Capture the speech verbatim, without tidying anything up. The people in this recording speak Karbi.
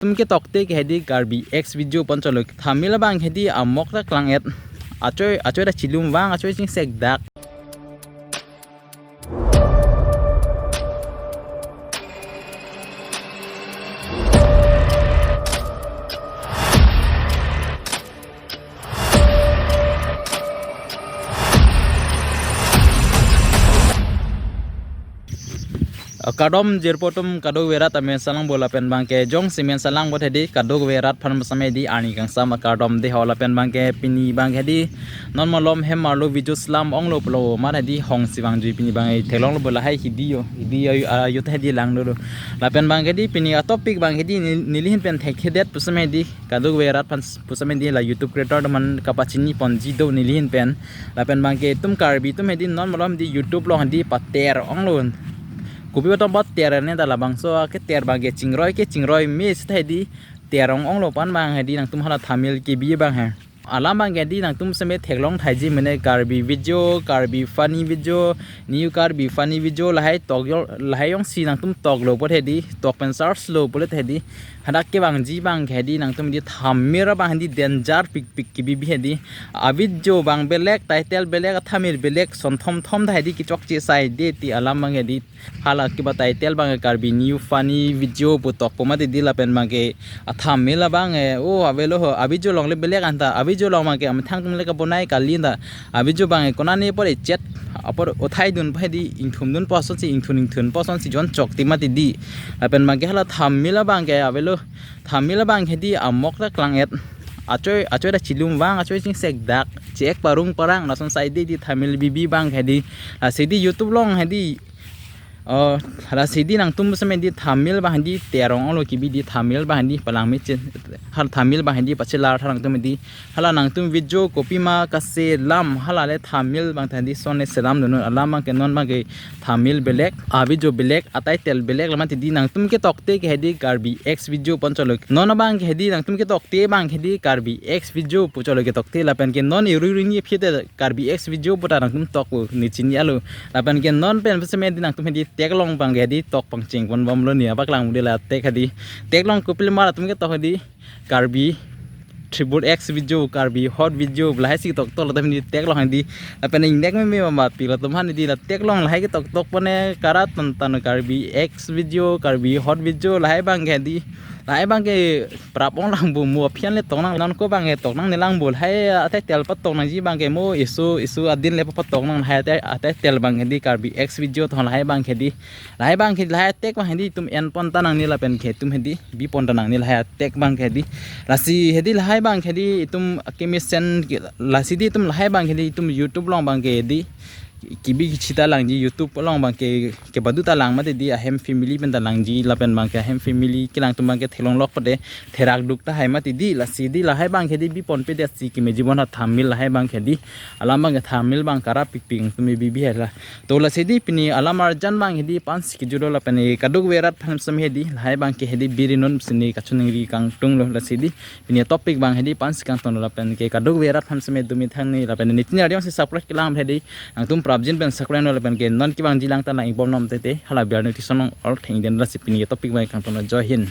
Tum ke tokte ke hedi Karbi X video pon cholo. Thumbnail abang hedi amok ta klang-et. Achoi, achoi ta chilum vang, achoi chingsekdak. Kardom jirpo atum, kadokave rat amen salang bo lapen abang ke jongsi men salang bo hedi kadokave rat aphan same hedi arni kangsam akardom dei ho lapen abang ke pini abang ke hedi non malom hem arlo video selam onglo pulo amat hedi hongsi vangjui pini abang ke theklonglo bo lahai hidi yo hidi yo, ah, yo ta hedi langdolo lapen abang ke hedi pini atopic abang ke hedi neli, neli ahin pen thekthedet pu same hedi kadokave rat aphan pu same hedi la YouTube creator atum aphan kapachini ponji do neli ahin pen. Lapen abang ke itum Karbi atum hedi non malom hedi YouTube along hedi pater onglo. Kopi atum pater ne ta labangso aketer abang ke chingroi ke chingroi me sita hedi ter ong onglo pu abang hedi nangtum hala thumbnail kebi abang he. Alam abang ke hedi nangtum same theklong thaiji mene Karbi video, Karbi funny video, new Karbi funny video lahai tok yo, lahai jongsi nangtum toklo pu hedi, tok pen search lo pulote hedi hadak kevangji abang ke hedi nangtum hedi thumbnail abang hedi danger pikpik kebibi hedi. Avideo abang belek, title belek, athumbnail belek, son thom thom ta hedi kechokche sai dei ti alam abang hedi. Hala kiba title abang ke Karbi new funny video pu tokpo mati hedi lapen abang ke athumbnail abang ke o avelo ho avideo along le belek anta avideo along abang ke amethang atum le kabonai kali anta avideo abang ke konane apor echet apor uthai dun pa hedi ingthum dun pu asonsi ingthun ingthun pu asonsi jon chokti mati hedi. Lapen abang ke hala thumbnail abang ke avelo thumbnail abang hedi amok ta klang-et. Achoi, achoi ta chilum vang, achoi chingsekdak, chek parung parang, lason sai dei hedi thumbnail bibi abang hedi. Lasi hedi YouTube along hedi, oh, lasi hedi nangtum same hedi thumbnail abang hedi ter ong onglo kebi hedi thumbnail abang hedi palang meche, hala thumbnail abang hedi pachelar tha nangtum hedi. Hala nangtum video kopima kaselam, hala le thumbnail abang ta hedi son le selam dun alam abang ke non abang ke thumbnail belek, avideo belek, atitle belek la mati hedi nangtum ke tokte ke hedi Karbi X video pon cholo. Non abang ke hedi nangtum ke tokte abang ke hedi Karbi X video pu cholo ke tokte lapen ke non iru iru ni aphi te Karbi X video pu ta nangtum tokpo ne chini alo. Lapen ke non pen same hedi nangtum hedi theklong abang ke hedi tok pangcheng ponbomlo ne abak lang mudi la thek hedi. Theklong kopil mar atum ke tok hedi Karbi triple X video, Karbi hot video, lahai si tok tok latum hedi theklong hedi. Lapen ingnek meme mama pi latum aphan hedi la theklong lahai ke tok tok pone karat tan tan Karbi X video, Karbi hot video, lahai abang ke hedi. Lahai abang ke prap ong lang bo mo aphian le tok nang non ko abang ke tok nangne lang bo lahai atitle patok nangji abang ke mo isu isu adin le patok nang lahai atitle abang ke hedi Karbi X video tong lahai abang ke hedi. Lahai abang ke lahai tag abang hedi itum en pon ta nangne lapen ke itum hedi bi pon ta nangne lahai tag abang ke hedi. Lasi hedi lahai abang ke hedi itum kemesen ke, lasi hedi itum lahai abang ke hedi itum YouTube along abang ke hedi kebi kechita langji YouTube along abang ke kebadu ta lang mati hedi ahem family pen ta langji lapen abang ke ahem family kelang atum abang ke theklong lok pade therak duk tahai mati hedi lasi hedi lahai abang ke hedi bi ponpe det si kemeji bon ha thumbnail lahai abang ke hedi alam abang ke thumbnail abang karap pikpik atum bibi hala. To lasi hedi pini alam arjan abang hedi aphansi kejutlo lapen ke kadokave rat aphan same hedi lahai abang ke hedi biri non sini kachoningri kangtunglo lasi hedi pini topic abang hedi aphansi kangtunglo lapen ke kadokave rat aphan same dumi thangni lapen ne chini arjong si subscribe kelang hedi nangtum prapjin pen subscribe lo lapen ke non kevangji lang ta lang ibom nom tete hala biar notification ong all thing den lasi pini topic abang kangtunglo Joy Hind.